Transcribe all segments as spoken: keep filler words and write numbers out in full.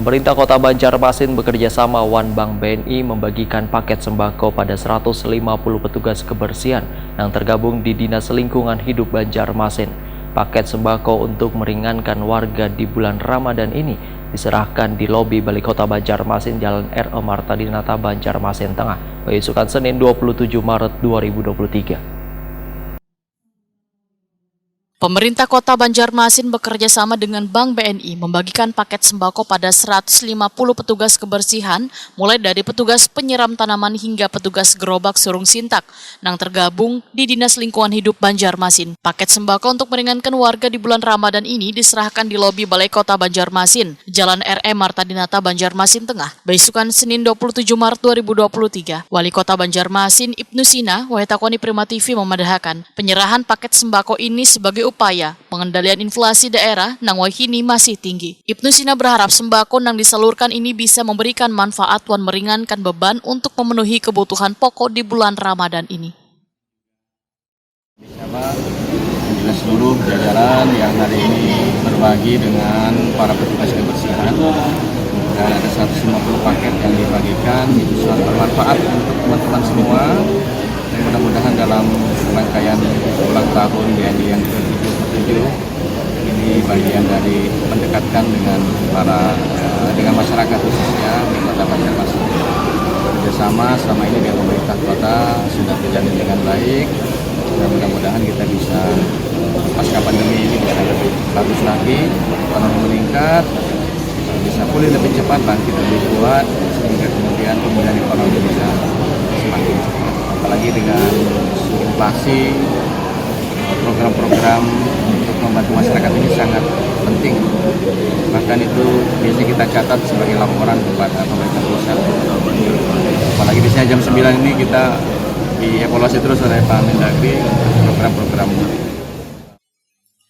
Pemerintah Kota Banjarmasin bekerja sama wan Bank B N I membagikan paket sembako pada seratus lima puluh petugas kebersihan yang tergabung di Dinas Lingkungan Hidup Banjarmasin. Paket sembako untuk meringankan warga di bulan Ramadan ini diserahkan di lobi Balai Kota Banjarmasin, Jalan R E Marta Dinata, Banjarmasin Tengah, beisukan Senin dua puluh tujuh Maret dua ribu dua puluh tiga. Pemerintah Kota Banjarmasin bekerja sama dengan Bank B N I membagikan paket sembako pada seratus lima puluh petugas kebersihan, mulai dari petugas penyiram tanaman hingga petugas gerobak surung sintak, nang tergabung di Dinas Lingkungan Hidup Banjarmasin. Paket sembako untuk meringankan warga di bulan Ramadan ini diserahkan di lobi Balai Kota Banjarmasin, Jalan R E Marta Dinata, Banjarmasin Tengah, beisukan Senin dua puluh tujuh Maret dua ribu dua puluh tiga. Wali Kota Banjarmasin, Ibnu Sina, wayah takuni Prima T V memadahakan, penyerahan paket sembako ini sebagai upaya pengendalian inflasi daerah nang wahini masih tinggi. Ibnu Sina berharap sembako nang disalurkan ini bisa memberikan manfaat wan meringankan beban untuk memenuhi kebutuhan pokok di bulan Ramadan ini. Sama juga seluruh jajaran yang hari ini berbagi dengan para petugas kebersihan, dan ada seratus lima puluh paket yang dibagikan, itu sangat bermanfaat untuk teman-teman semua. Dan mudah-mudahan dalam rangkaian ulang tahun B N I yang ke tujuh puluh tujuh ini, bagian dari mendekatkan dengan para eh, dengan masyarakat, khususnya di Kota Banjarmasin. Kerjasama selama ini dengan pemerintah kota sudah terjalin dengan baik, dan mudah-mudahan kita bisa, pasca pandemi ini, bisa lebih bagus lagi, ekonomi meningkat, bisa pulih lebih cepat, bangkit lebih kuat, sehingga kemudian pemulihan ekonomi bisa semakin cepat. Apalagi dengan inflasi, program-program untuk membantu masyarakat ini sangat penting. Bahkan itu biasanya kita catat sebagai laporan kepada pemerintah pusat. Apalagi biasanya jam sembilan ini kita dievaluasi terus oleh Pak Mendagri untuk program-program.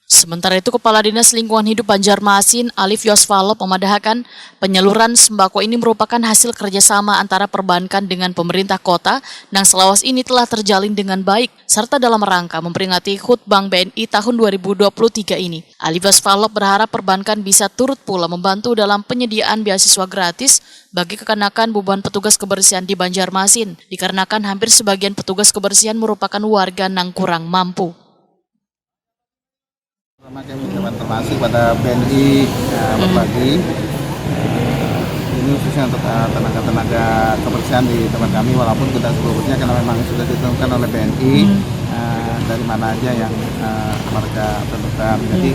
Sementara itu, Kepala Dinas Lingkungan Hidup Banjarmasin, Alif Yosvalop, memadahakan penyaluran sembako ini merupakan hasil kerjasama antara perbankan dengan pemerintah kota, nang selawas ini telah terjalin dengan baik, serta dalam rangka memperingati HUT Bank B N I tahun dua ribu dua puluh tiga ini. Alif Yosvalop berharap perbankan bisa turut pula membantu dalam penyediaan beasiswa gratis bagi kekanakan bubuhan petugas kebersihan di Banjarmasin, dikarenakan hampir sebagian petugas kebersihan merupakan warga nang kurang mampu. Pertama, kami ucapkan terima kasih pada B N I, eh, berbagi. Eh, ini khususnya untuk, eh, tenaga-tenaga kebersihan di tempat kami, walaupun kita sebelumnya karena memang sudah ditentukan oleh B N I, eh, dari mana aja yang, eh, mereka tentukan. Jadi,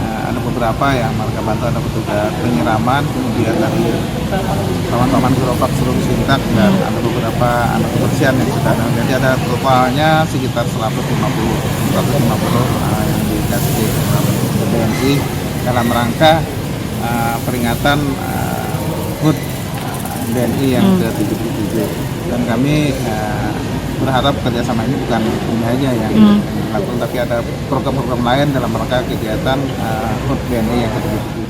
eh, ada beberapa yang mereka bantu, ada petugas penyiraman, kemudian dari paman-paman gerobak surung sintak, dan ada beberapa anak kebersihan yang sudah ada. Jadi ada totalnya sekitar seratus lima puluh, seratus lima puluh, eh, yang dikasih ke B N I dalam rangka, eh, peringatan, eh, HUT, eh, B N I yang ke tujuh puluh tujuh. Dan kami, eh, berharap kerjasama ini bukan ini aja yang dilakukan, tapi ada program-program lain dalam rangka kegiatan, eh, HUT B N I yang ke tujuh puluh tujuh.